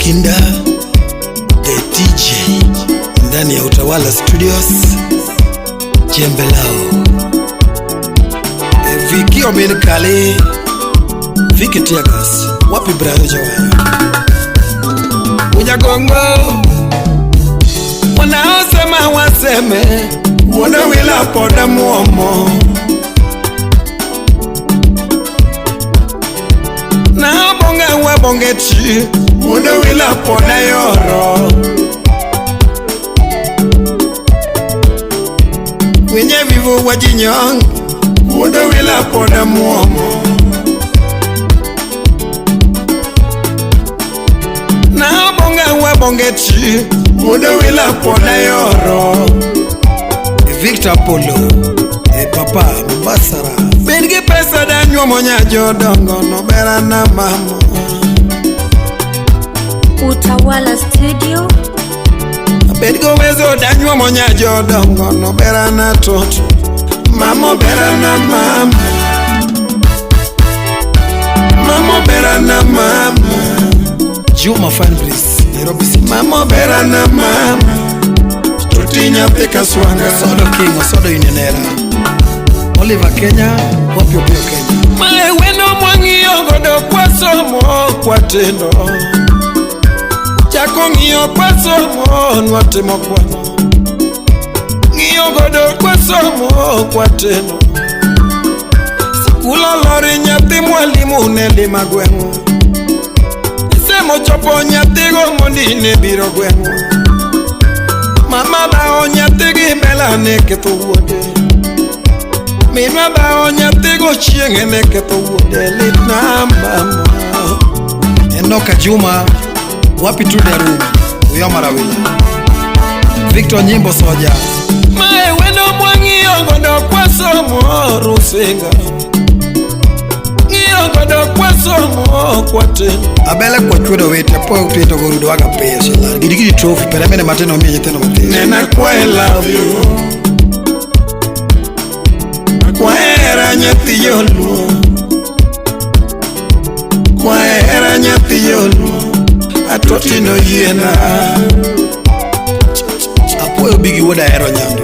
Okinda the DJ ndani ya Utawala Studios, jembe lao Viki Omin Kali, Viki Tiagas, wapi Brayo Jawaya Unyagongo, wanaosema waseme, wanawila poda muomo na bonge wabonge chi, wanawila poda yoro wenye vivu wajinyong, wanawila poda muomo na bonge wabonge chi, wanawila poda yoro Victor Polo, e papa Mombasara Bed gi pesa danyuomo nya jodongo no bera na mama. Utawala Studio. Bed go wezo danyuomo nya jodongo no bera na toto. Mama bera na mama. Mama bera na mama. Juma Fine Breeze, Nairobi City. Mama bera na mama. Tutinya peka swanga. Sodo King, Sodo Unionera. Oliver Kenya, wapi opio Kenya. Mae wendo mwang'iyo godo kwa somo kwa tendo. Chako ng'iyo kwa somo nwatimo kwano. Ng'iyo godo kwa somo kwa tendo. Sikul olori nyathi mwalimu ne lima gweng'wa. Semo chopo nyathigo mondi ne biro gweng'wa. Mama bao nyathi gi bela ne ketho wuode. Minwa bao nyathi go chieng' ne ketho wuode litna mama. Enoka Juma, wapi Tude Room, Uyoma Rawila. Victor Nyimbo Soja. Mae wendo mwang'iyo godo kwa somo Rusinga. Ng'iyo godo kwa somo kwa tendo. Abele kwa chudo wete, po utito gorudo waga pesa. Gidi gidi trophy, pere mene mateno miye nyithindo mathiso. Nena kwa I love you. Kwa hera nyathi joluo. Kwa hera nyathi joluo. Atoti no yiena. Apuoyo bigi wuoda ahero nyando.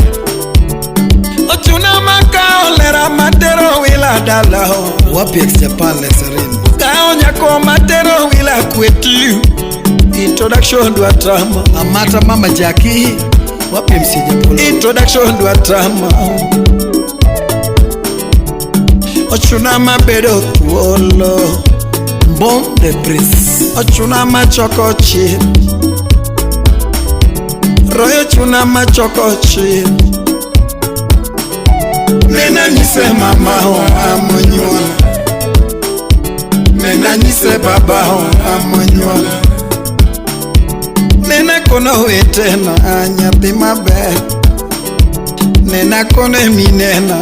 Ochuna makao lera matero wila dala. Wapi ex Japan Leserin. Kao nyako matero wila kwetu. Introduction dwa tama. Amata mama Jackie. Wapi MC Japolo. Introduction dwa tama. Ochuna mabedo thuolo. Bon de Prince. Ochuna machoko chien. Royo chuna machoko chien. Nena nyise mama ho amonyuola. Nena nyise baba ho amonyuola. Nena kono wetena nyathi maber. Nena kone minena.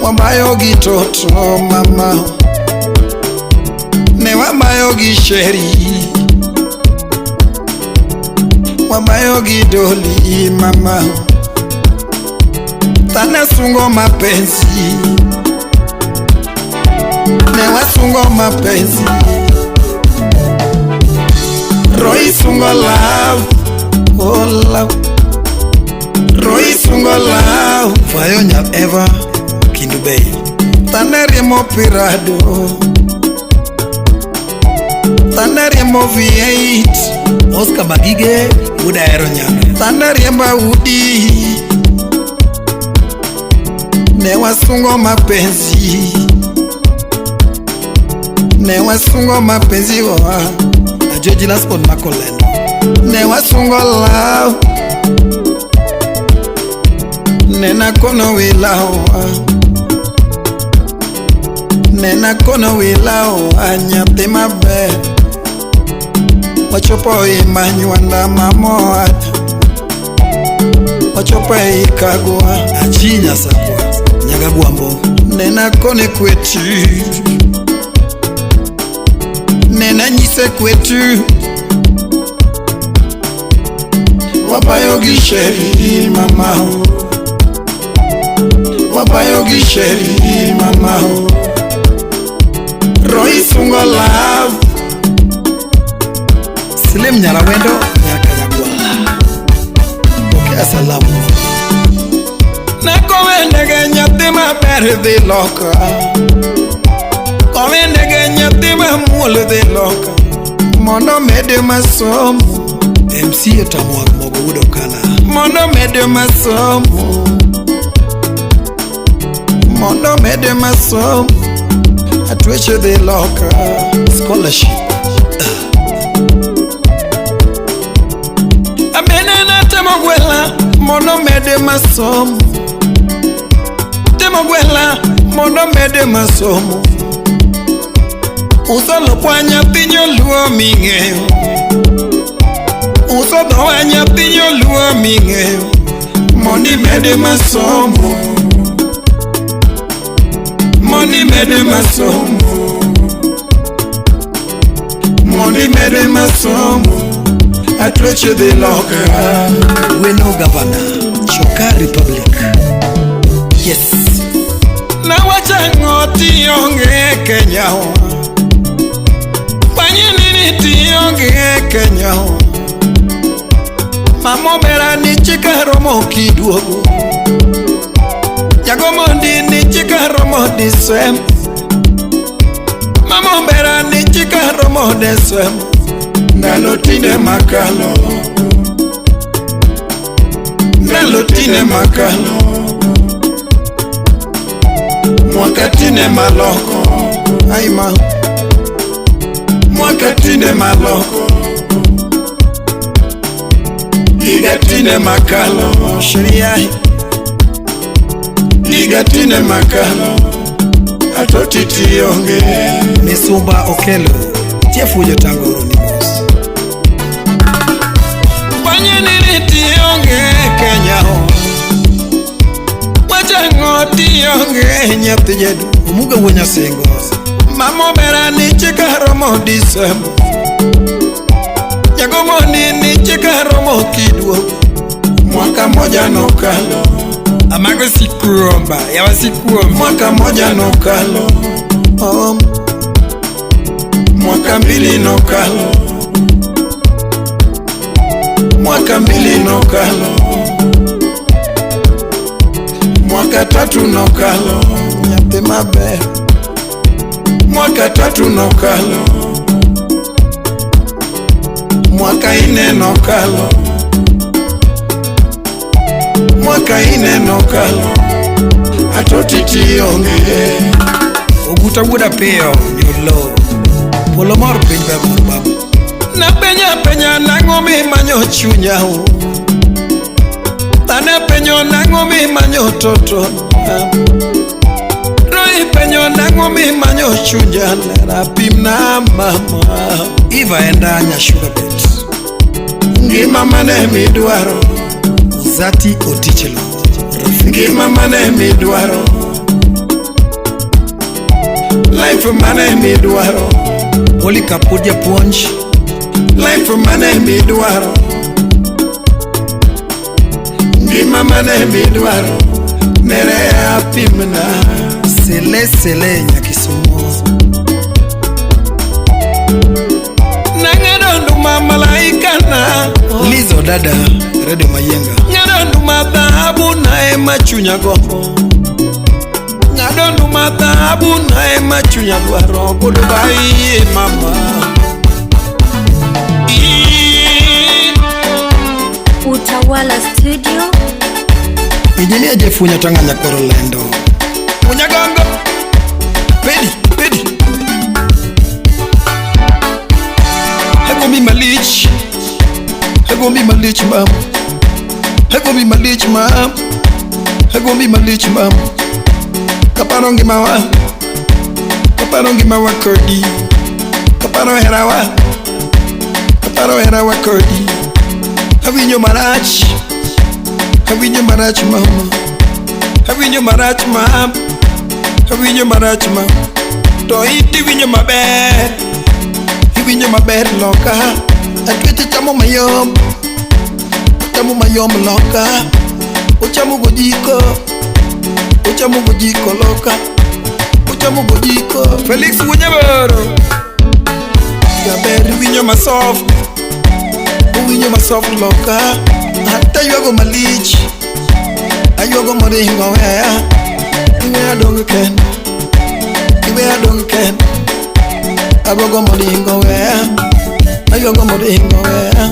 Wabayo gi toto mama. Ne wabayo gi sheri. Wabayo gi doli mama. Tana sungo mapenzi. Ne wasungo mapenzi. Roy sungo love. Oh love. Roy sungo love. Fayonya Eva Kindu Bay. Tana riemo pirado. Tana riemo V8. Oscar Magige wuoda ahero nyando. Tana riembo Audi. Ne wasungo mapenzi. Ne wasungo mapenzi wa Ajoji Laspon Makolendo. Ne wasungo love. Nena kono wila wa. Nena kono wila wa nyathi maber. Wachopo e manywanda mamoat. Wachopo e Kagwa. Achinya sakwa Nyagagwambo. Nena kone kwetu. Nena nyise kwetu. Wabayo gi sheri mama. Wabayo gi sheri mama. Roy sungo love. Slim Nyarawendo nyaka Nyagwala. Pokea salamu. Nakowendege nyathi maber dhi loka. Kowendege nyathi mamuol dhi loka. Mondo mede masomo. MC otamo wang' mogo wuod Okala. Mondo mede masomo. Mondo mede masomo. Atweche dhi loka. Scholarship. Amene natemo gwela mondo mede masomo. Temo gwela mondo mede masomo. Uso lopwa nyathi nyoluo ming'eyo. Uso dhowa nyathi nyoluo ming'eyo. Mondo imede masomo. Mondo imede masomo. Mondo imede masomo. Atweche dhi loka. Weno Governor, Choka Republic. Yes. Nawachang'o tionge Kenya wa. Fanyeni ni tionge Kenya wa. Mama obera ni chika romo kiduogo. Jagomondi ni chika romo Disemba. Mama obera ni chika romo Disemba. Ndalo tinde makalo. Ndalo tinde makalo. Mwaka tinde maloko. Aima. Mwaka tinde maloko. Higa tinde makalo. Sheria. Higa tinde makalo. Atoti tionge. Misumba Okelo. Tiefujo tangoro ni mos. Fanye nini tionge Kenya ho. Wachang'o tionge nyathi jedu. Omuga wuo Nyasingo. Mama obera ni chika romo Disemba. Jagomoni ni chika romo kiduogo. Mwaka moja nokalo. Amago sikuomba, yawa sikuomba. Mwaka moja nokalo. Mwaka mbili nokalo. Mwaka mbili nokalo. Mwaka tatu nokalo. Nyathi maber. Mwaka tatu nokalo. Mwaka ine nokalo. Mwaka ine nokalo. Atoti tionge. Oguta wuoda piyo nyolo. Polo mor piny ber mor baba. Napenya penya nang'o mimanyo chunya o. Dhano penyo nang'o mimanyo toto. Roi penyo nang'o mimanyo chunya lera pimna mama. Eva enda nya sugar bet. Ngima mane midwaro. Uzati Otichelo. Ngima mane midwaro. Life mane midwaro. Polycarp pod japuonj. Life mane midwaro. Ngima mane midwaro. Nere apimna. Sele sele nyakisumo. Nang'ado nduma malaika na. Lizo dada Radio Mayenga. Ng'ado nduma dhahabu na ema chunya gombo. Ng'ado nduma dhahabu na ema chunya dwaro. Goodbye mama. Utawala Studio. Engineer Jeff Unyatanganya koro lendo. Unyagongo. Pedi, pedi. Hego mi malich. Hego mi malich mam. Hego mi malich mam. Hego mi malich mam. Kaparo ngima wa. Kaparo ngima wa kodi. Kaparo hera wa. Kaparo hera wa kodi. Awinjo marach. Awinjo marach mama. Awinjo marach mam. Awinjo marach mam. To iti winjo maber. Iwinjo maber loka. Atweche chamo mayom. Chamo mayom loka. Ochamo gojiko. Ochamo gojiko loka. Ochamo gojiko. Felix Wunyaboro. Jaber winjo masoft. Awinjo masoft loka. Ata ywago malich. Aywago moringo weya. Iwe adong' kenda. Iwe adong' kenda. Aywago moringo weya. Aywago moringo weya.